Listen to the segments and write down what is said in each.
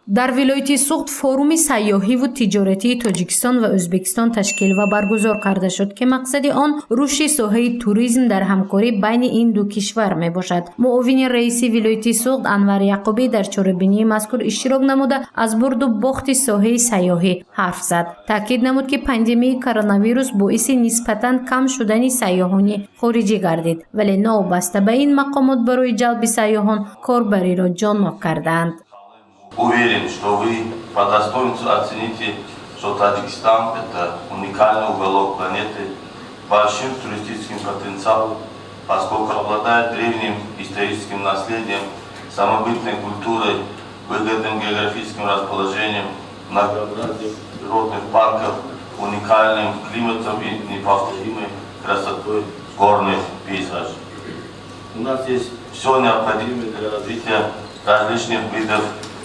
Дар вилояти Суғд форуми сайёҳиву тиҷоратии Тоҷикистон ва Ӯзбекистон ташкил ва баргузор карда шуд, ки мақсади он рушди соҳаи туризм дар ҳамкорӣ байни ин ду кишвар мебошад. Муовини раиси вилояти Суғд Анвар Яқубӣ дар чорабинии мазкур иштирок намуда, аз бурду бохти соҳаи сайёҳӣ ҳарф зад. Таъкид намуд, ки пандемияи коронавирус боиси нисбатан кам шудани сайёҳони хориҷӣ гардид, вале новобаста ба ин мақомот барои ҷалби сайёҳон корбариро ҷоннок кардаанд. Уверен, что вы по достоинству оцените, что Таджикистан – это уникальный уголок планеты с большим туристическим потенциалом, поскольку обладает древним историческим наследием, самобытной культурой, выгодным географическим расположением, многообразием природных парков, уникальным климатом и неповторимой красотой горных пейзажей. У нас есть все необходимое для развития различных видов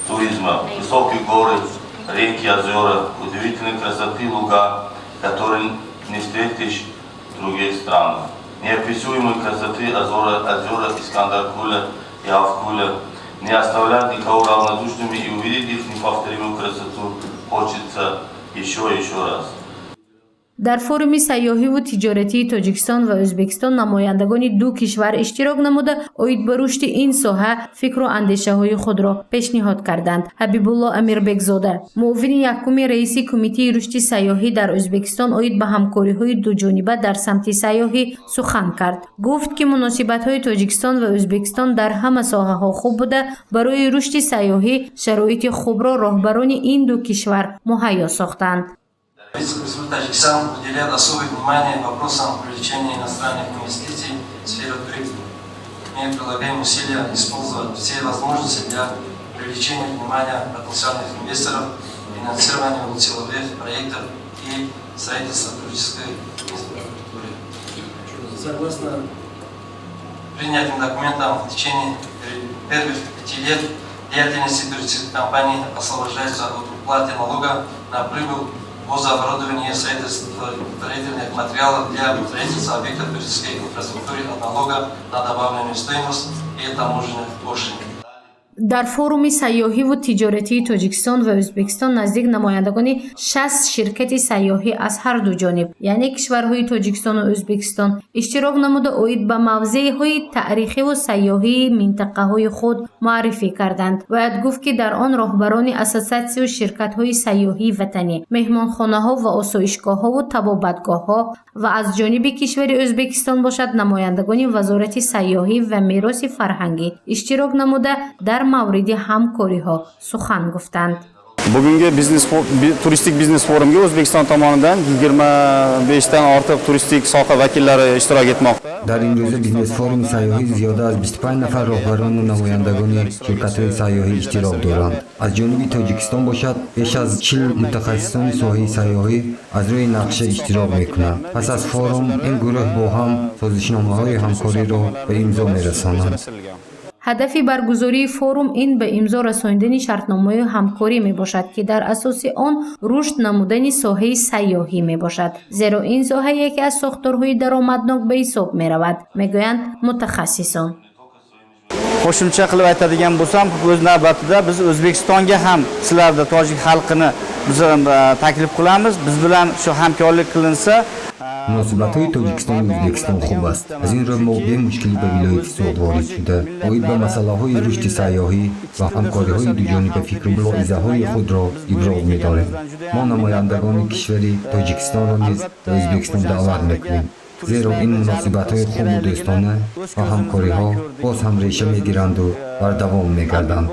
туризма. Высокие горы, реки, озера, удивительной красоты луга, которые не встретишь в других странах. Неописуемой красоты озера Искандаркуля и Авкуля не оставляют никого равнодушными, и увидеть их неповторимую красоту хочется еще и еще раз. Дар форуми сайёҳиву тиҷоратии Тоҷикистон ва Ӯзбекистон намояндагони ду кишвар иштирок намуда, оид ба рушди ин соҳа фикру андешаҳои худро пешниҳод карданд. Ҳабибулло Амирбекзода, муовини якуми раиси Кумитаи рушди сайёҳӣ дар Ӯзбекистон, оид ба ҳамкориҳои дуҷониба дар самти сайёҳӣ сухан кард. Гуфт, ки муносибатҳои Тоҷикистон ва Ӯзбекистон дар ҳама соҳаҳо хуб буда, барои рушди сайёҳӣ шароити хубро роҳбарони ин ду кишвар муҳайё сохтанд. Правительство Республики Таджикистан уделяет особое внимание вопросам привлечения иностранных инвестиций в сферу туризма. Мы прилагаем усилия использовать все возможности для привлечения внимания потенциальных инвесторов, финансирования целевых проектов и строительства туристической инфраструктуры. Согласно принятым документам, в течение первых 5 лет деятельности туристических компаний освобождаются от уплаты налога на прибыль оборудование, строительства строительных материалов для строительства объектов туристической инфраструктуры от налога на добавленную стоимость и таможенных пошлин. Дар форуми сайёҳиву тиҷоратии Тоҷикистон ва Ӯзбекистон наздик намояндагони 60 ширкати сайёҳӣ аз ҳар ду ҷониб, яъне кишварҳои Тоҷикистону Ӯзбекистон, иштирок намуда, оид ба мавзеъҳои таърихиву сайёҳии минтақаҳои худ муаррифӣ карданд. Бояд гуфт, ки дар он роҳбарони ассотсиатсияю ширкатҳои сайёҳии ватанӣ, меҳмонхонаҳо ва осоишгоҳҳову табобатгоҳҳо ва аз ҷониби кишвари Ӯзбекистон бошад, намояндагони Вазорати сайёҳӣ ва мероси фарҳангӣ иштирок намуда, дар мавриди ҳамкориҳо сухан гуфтанд. Bugungi biznes turistik biznes forumga O'zbekiston tomonidan 25 dan ortiq turistik soha vakillari ishtirok etmoqda. Дар имрӯза бизнес-форуми сайёҳӣ зиёда аз 25 нафар роҳбарону намояндагони ширкатҳои сайёҳӣ иштирок доранд. Аз ҷониби Тоҷикистон бошад, беш аз 40 мутахассисони соҳаи сайёҳӣ аз рӯи нақша иштирок мекунанд. Пас аз форум ин гурӯҳ бо ҳам созишномаҳои ҳамкориро ба имзо мерасонанд. Ҳадафи баргузории форум ин ба имзо расонидани шартномаҳои ҳамкорӣ мебошад, ки дар асоси он рушд намудани соҳаи сайёҳӣ мебошад, зеро ин соҳа яке аз сохторҳои даромаднок ба ҳисоб меравад, мегӯянд мутахассисон. Qo'shimcha qilib aytadigan bo'lsam, o'z navbatida biz O'zbekistonga ham sizlarni, tojik xalqini biz taklif qilamiz. Biz bilan shu hamkorlik qilinsa, Муносибатҳои Тоҷикистону Ӯзбекистон хуб аст. Аз ин рӯ мо бемушкилӣ ба вилояти Суғд ворид шуда, оид ба масъалаҳои рушди сайёҳӣ ва ҳамкориҳои дуҷониба фикру мулоҳизаҳои худро иброз медорем. Мо намояндагони кишвари Тоҷикистонро низ ба Ӯзбекистон даъват мекунем, зеро ин муносибатҳои хубу дӯстона ва ҳамкориҳо боз ҳам реша мегиранду бардавом мегарданд.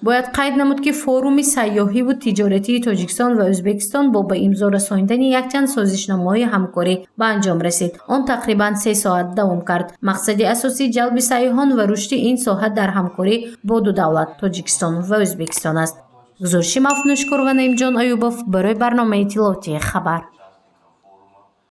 Бояд қайд намуд, ки форуми сайёҳиву тиҷоратии Тоҷикистон ва Ӯзбекистон бо ба имзо расонидани якчанд созишномаҳои ҳамкорӣ ба анҷом расид. Он тақрибан 3 соат давом кард. Мақсади асосӣ ҷалби сайёҳон ва рушди ин соҳа дар ҳамкорӣ бо ду давлат, Тоҷикистон ва Ӯзбекистон аст. Гузориши Мафнушкур ва Наимҷон Аюбов барои барномаи иттилоотии «Хабар».